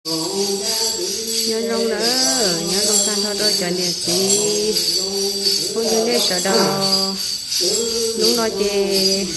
Nyob zoo na, nyob zoo tag nrho rau cov niam txiv phooj ywg nej sawv daws. Hnub no ces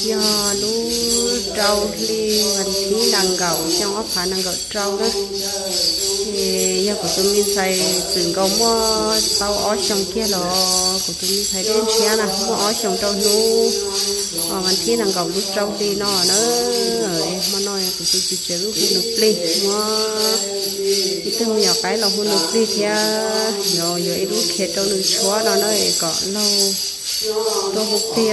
yog lub rau hli vas thib nees nkaum xyoo ob phav nees nkaum rau na. Ces yog kuv tus me ntxhais txwm nkaus muaj tau ob xyoos kiag los kuv tus me ntxhais dej ntshiab na muaj ob xyoos rau hnub vas thib nees nkaum lub rau hli no na. Hmo no kuv tus txiv tsev wb hu nws plig muab ib tug me nyuam qaib los hu nws plig thiab yuav ib lub khiav rau nws tshuab no na es kom laug tuaj hu plig.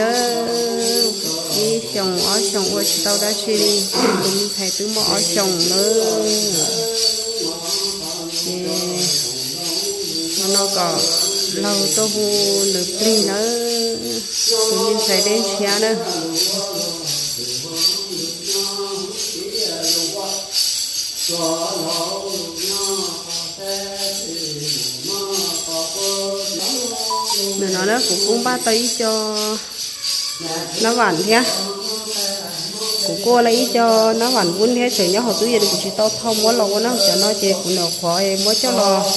Ib xyoos ob xyoos ua tsis tau dab tsi li, tus me ntxhais twb muaj ob xyoos lawm. Ces hmo no kom laug tuaj hu nws plig nawb, tus me ntxhais dej ntshiab na. Ntawm no na kuv kuj npaj tau ib co nab vam thiab. Kuv kuj ua lawm ib co nab vam vub thiab tseem nyob hauv tub yees kuv tsis tau thau muab los ua na. Cov no ces kuv nyuam qhuav muab coj los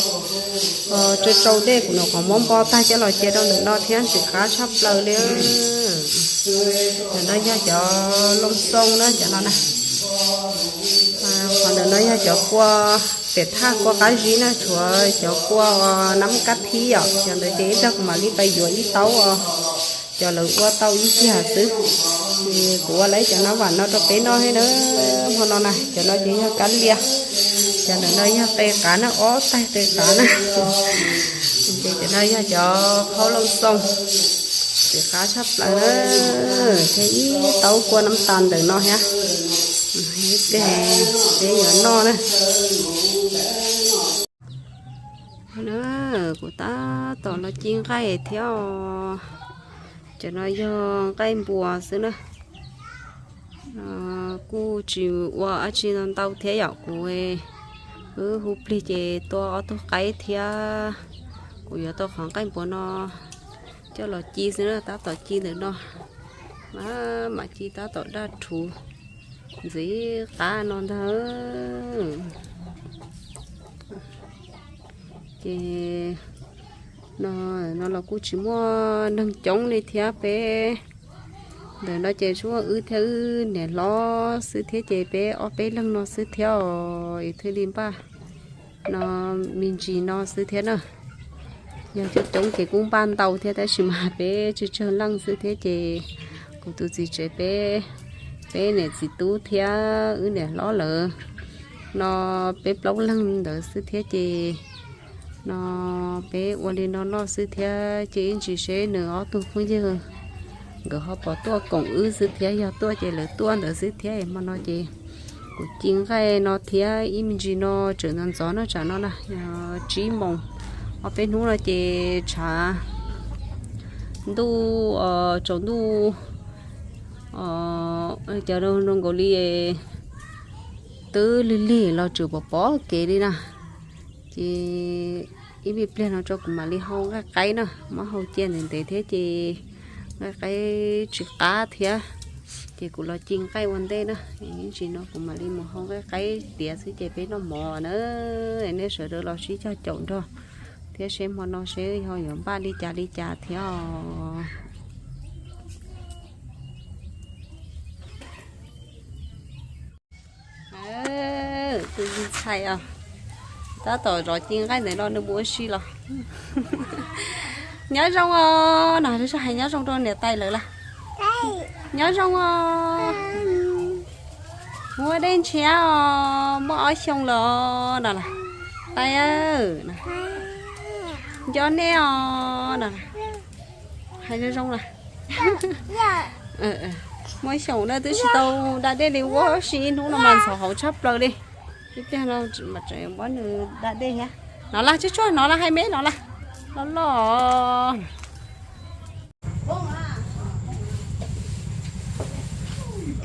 tsau tsau dej, kuv nyuam qhuav muab npo tag coj los cia rau ntawm no thiab ntxim qab tshaj plaws li. Ntawm no yog cov looj xoo na, cov no na. Qhov ntawm no yog cov kua pem thaj kua qab zib na, tshuav cov kua nab kab thib yom, cov ntawd ces ib pliag kuv mam li pais yuav ib taub os. Cov lawv ua tau ib tiag xwb. Ces kuv ua lawm cov nab vam no rau peb noj thiab na. Hmo no na, cov no ces yog kab lia, cov ntawm no yog qe qav na, ob tais qe qav na. Ces cov no yog cov qhaub looj xoo, ntxim qab tshaj plaws na. Thiab ib taub kua nab tas ntawm no thiab. Ib pliag peb yuav noj na. Kuv tab tom los ci nqaij thiab os. Cov no yog nqaij npua xwb na. Kuj tsis ua dab tsi ntau thiab yom, kuv wb hu plig ces tua ob tug qaib thiab kuv yuav tau qhov nqaij npua no coj los ci xwb na, tab tom ci ntawm no. Mam ci tab tom daj rhuv ntxim qab no ntag. Ces no los kuj tsis muaj neeg coob li thiab peb. Ntawm no ces tsuas muaj wb thiab wb niam hlob xwb thiab ces peb ob peb leeg no xwb thiab os, es thiaj li npaj no me ntsis no xwb thiab na. Yog coob coob ces kuj npaj ntau thiab tab sis mas peb tsawg tsawg leej xwb thiab ces kuv tus txiv tsev peb, peb niam txiv tub thiab wb niam hlob lawm no peb plaub leeg ntawd xwb thiab ces no peb ua li no noj xwb thiab ces ib ntsis seb nws ob tug phooj ywg nkawd ho pom tuaj koom wb xwb thiab, yog tuaj ces lawv tuaj ntawd xwb thiab. Hmo no ces kuv ci nqaij no thiab ib me ntsis no tseem ntxov ntxov no tsam no na, tsib moos ob peb hnub no ces tshav ntuj, tsaus ntuj, cov zoo nkaus li twb lig lig los tseem pom pom kev li na. Ces ib me pliag no tso kuv mam li hau nqaij qaib na, muab hau cia ntev ntev thiab ces nqaij qaib tsis qab thiab. Ces kuv los ci nqaij ua ntej na, ib ntsis no kuv mam li mus hau nqaij qaib tiav xwb ces peb noj mov na. Nej sawv daws los sib cog caum nrog thiab seb hmo no seb yog yuav npaj li cas li cas thiab os. Tus ntxhais os, tab tom zov ci nqaij ntawm no nws mus ua si los. Nyob zoo os, no hais nyob zoo rau niam tais lawv las. Nyob zoo os. Muaj dej ntshiab os, muaj ob xyoo los no las. Tais, nco nej os no. Hais zoo zoo las. Muaj xyoos na twb tsis tau da dej li, ua si ib hnub no mas ntxhov hauv tshaj plaws li. Ib pliag no mas tseem muab nws da dej thiab. No las, tsuag tsuag no las, hais me no las. Loj loj.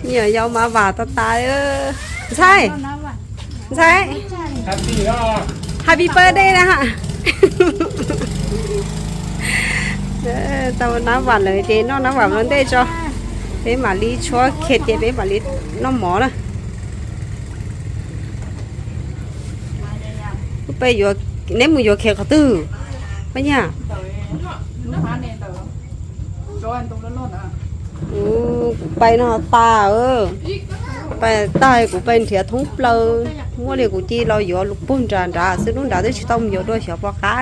Nyuam yaus mas vam tas tas. Ntxhais, ntxhais, happy birthday na. Tau nab vam lawm ces noj nab vam ua ntej tso, peb mam li tshuab kiag ces peb mam li noj mov na. Peb yuav, neb mus yuav kiag qhov twg? Peb nyiam. Kuv pais no tas, pais tag kuv pais nrhiav thoob plaws, muaj li kuv cia li los yuav lub puag nram nrad xwb, lub nrad twb tsis tau mus yuav dua xyov puas qab.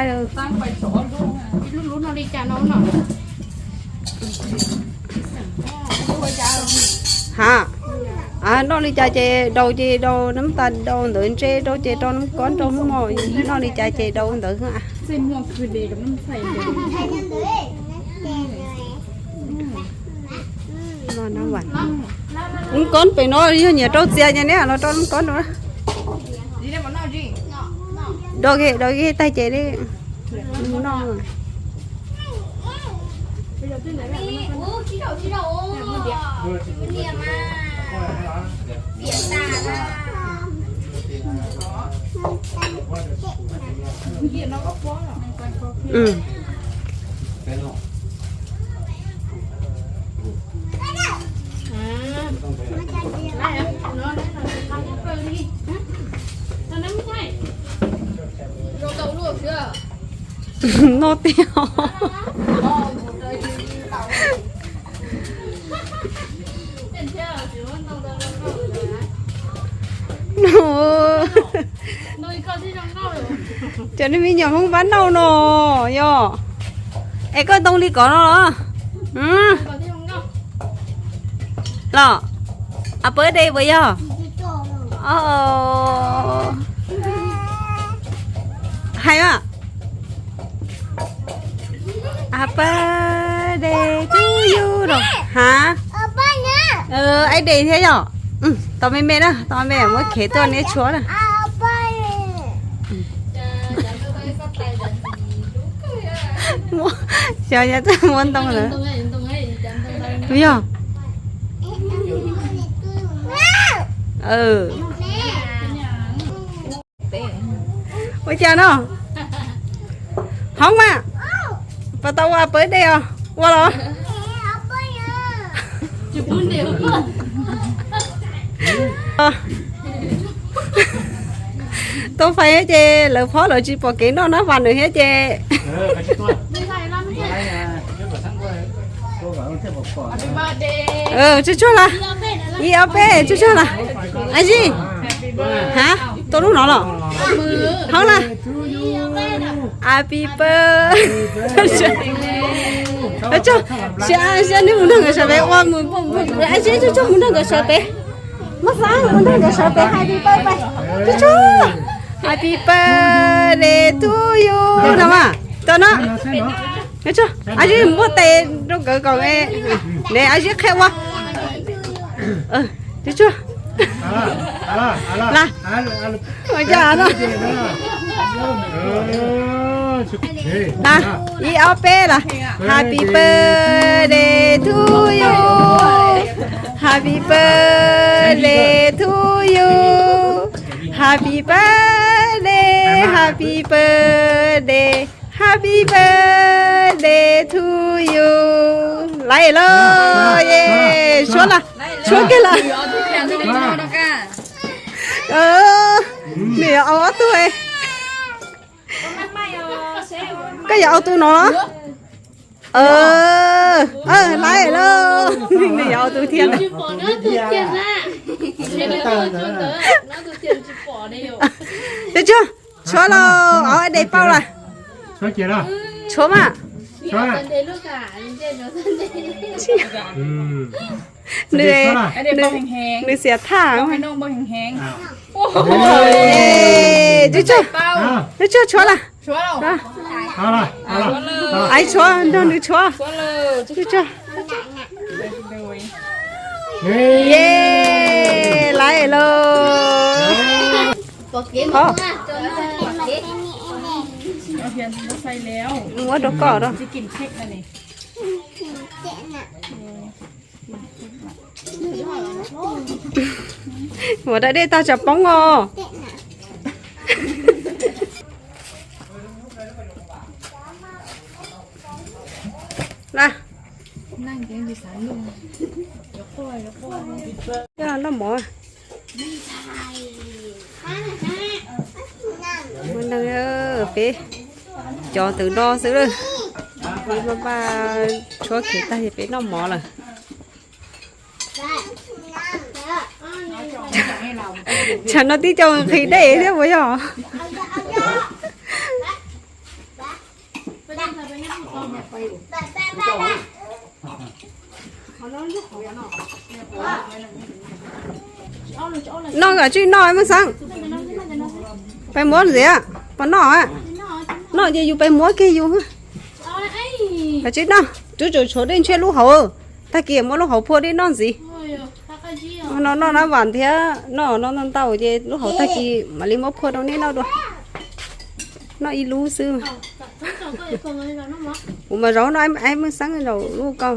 Ha, noj li cas ces daus ces daus, nab tas daus ntawd ntse rau ces rau nab kob rau hnub no, noj li cas ces daus ntawd. Lub kob pem no yog nyiam rau txias ces neb los rau lub kob rau. Do ke, do ke tag ces li noj. Noj tiag. Cov niag me nyuam Hmoob pab noj no yog. Es koj ntoo li kov no los? Los, a pab de puas yog? Hais mas. Happy birthday to you no. Ha? Ib de thiab yom. Tos me me na, tos me me muab khev tuaj neb tshuab na. Xyov yog muab ntoo lawm. Yog. Ua cas no? Hoob mas, puas tau ua pawv dej os? Ua los? Tau fais ces lawv phob lawv tsis pom kev noj nab vas nws thiab ces. Tsuag tsuag las, ib ob peb, tsuag tsuag las. Ab zib, ha, tau lub no los? Hoob las. Happy birthday. Siab, siab neb mus nrog nkawd sawv pem ua, ab zib tsuag tsuag mus nrog nkawd sawv pem. Muab xav mus nrog nkawd sawv pem happy birthday. Tsuag tsuag, happy birthday to you no mas. Tau no. Ab zib muab tes rau nkawd kom, ne ab zib qhia ua. Tsuag tsuag. Las, ua cas no. Las, ib ob peb las. Happy birthday to you. Happy birthday to you. Happy birthday, happy birthday, happy birthday to you. Laiv los, ye, tshuab las, tshuab kiag las. Nws yuav au ob tug. Koj yuav au tus no. Laiv los, nws yuav au tus thiab. Tsuag tsuag, tshuab los, au de pauj las. Tshuab mas. Nws xiam thaj. Tsuag tsuag, tsuag tshuab las. Ai tshuab, nrog nws tshuab. Ye, laiv los. Muab rau koj da. Ua da dej tag tsam poob os. Laj, laj mov. Peb cov ntawm no xwb lawm. Peb maj maj tshuab kev tag ces peb noj mov lawm. Tsam no tib co nqhis dej thiab puas yog? Noj kom tsib noj Muaj Xeeb. Peb muab ntxiv, peb noj, noj ces yus peb muab kiag yus. Kom tsib noj, tsum tshuav dej ntshiab lub hauv, tag kis muab lub hauv phua dej noj ntxiv. No noj na vam thiab, noj no ntau ntau ces lub hauv tag kis mam li muab phua rau nej noj dua. Noj ib lub xwb. Kuv mas zaum no Muaj Xeeb zaum lub ko.